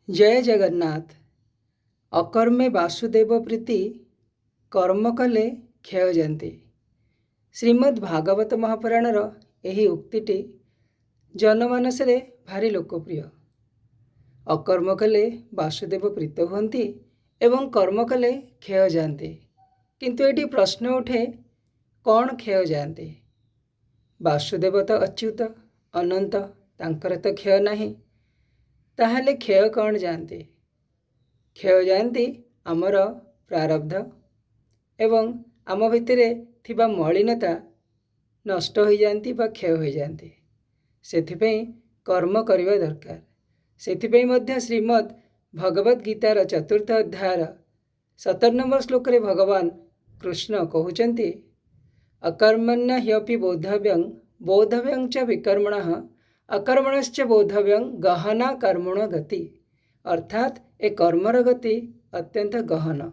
ଜୟ ଜଗନ୍ନାଥ। ଅକର୍ମେ ବାସୁଦେବ ପ୍ରୀତି, କର୍ମ କଲେ କ୍ଷୟ ଯାନ୍ତି। ଶ୍ରୀମଦ୍ ଭାଗବତ ମହାପୁରାଣର ଏହି ଉକ୍ତିଟି ଜନମାନସରେ ଭାରି ଲୋକପ୍ରିୟ। ଅକର୍ମ କଲେ ବାସୁଦେବ ପ୍ରୀତ ହୁଅନ୍ତି ଏବଂ କର୍ମ କଲେ କ୍ଷୟ ଯାଆନ୍ତି। କିନ୍ତୁ ଏଠି ପ୍ରଶ୍ନ ଉଠେ, କ'ଣ କ୍ଷୟ ଯାଆନ୍ତି? ବାସୁଦେବ ତ ଅଚ୍ୟୁତ, ଅନନ୍ତ, ତାଙ୍କର ତ କ୍ଷୟ ନାହିଁ। ତାହେଲେ କ୍ଷୟ କ'ଣ ଯାଆନ୍ତି? କ୍ଷୟ ଯାଆନ୍ତି ଆମର ପ୍ରାରବ୍ଧ ଏବଂ ଆମ ଭିତରେ ଥିବା ମଳିନତା ନଷ୍ଟ ହୋଇଯାଆନ୍ତି ବା କ୍ଷୟ ହୋଇଯାଆନ୍ତି। ସେଥିପାଇଁ କର୍ମ କରିବା ଦରକାର। ସେଥିପାଇଁ ମଧ୍ୟ ଶ୍ରୀମଦ୍ ଭଗବତ ଗୀତାର ଚତୁର୍ଥ ଅଧ୍ୟାୟର 17 ନମ୍ବର ଶ୍ଲୋକରେ ଭଗବାନ କୃଷ୍ଣ କହୁଛନ୍ତି, ଅକର୍ମଣ୍ୟ ହ୍ୟପି ବୋଧବ୍ୟଂ ବୋଧବ୍ୟଂ ଚ ବିକର୍ମଣଃ ଅକର୍ମଣଶ୍ଚ ବୋଧବ୍ୟଂ ଗହନା କର୍ମଣୋ ଗତି। ଅର୍ଥାତ୍ ଏ କର୍ମର ଗତି ଅତ୍ୟନ୍ତ ଗହନ।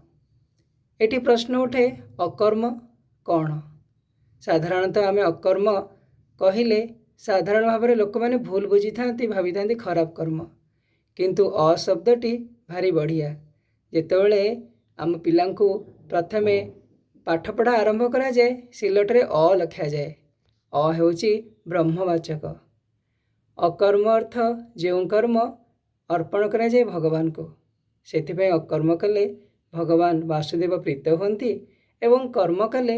ଏଠି ପ୍ରଶ୍ନ ଉଠେ, ଅକର୍ମ କ'ଣ? ସାଧାରଣତଃ ଆମେ ଅକର୍ମ କହିଲେ ସାଧାରଣ ଭାବରେ ଲୋକମାନେ ଭୁଲ ବୁଝିଥାନ୍ତି, ଭାବିଥାନ୍ତି ଖରାପ କର୍ମ। କିନ୍ତୁ ଅ ଶବ୍ଦଟି ଭାରି ବଢ଼ିଆ। ଯେତେବେଳେ ଆମ ପିଲାଙ୍କୁ ପ୍ରଥମେ ପାଠପଢ଼ା ଆରମ୍ଭ କରାଯାଏ, ସିଲଟରେ ଅ ଲେଖାଯାଏ। ଅ ହେଉଛି ବ୍ରହ୍ମବାଚକ। ଅକର୍ମ ଅର୍ଥ ଯେଉଁ କର୍ମ ଅର୍ପଣ କରାଯାଏ ଭଗବାନଙ୍କୁ। ସେଥିପାଇଁ ଅକର୍ମ କଲେ ଭଗବାନ ବାସୁଦେବ ପ୍ରୀତ ହୁଅନ୍ତି ଏବଂ କର୍ମ କଲେ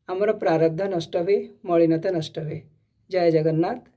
ଆମର ପ୍ରାରବ୍ଧ ନଷ୍ଟ ହୁଏ, ମଳିନତା ନଷ୍ଟ ହୁଏ। ଜୟ ଜଗନ୍ନାଥ।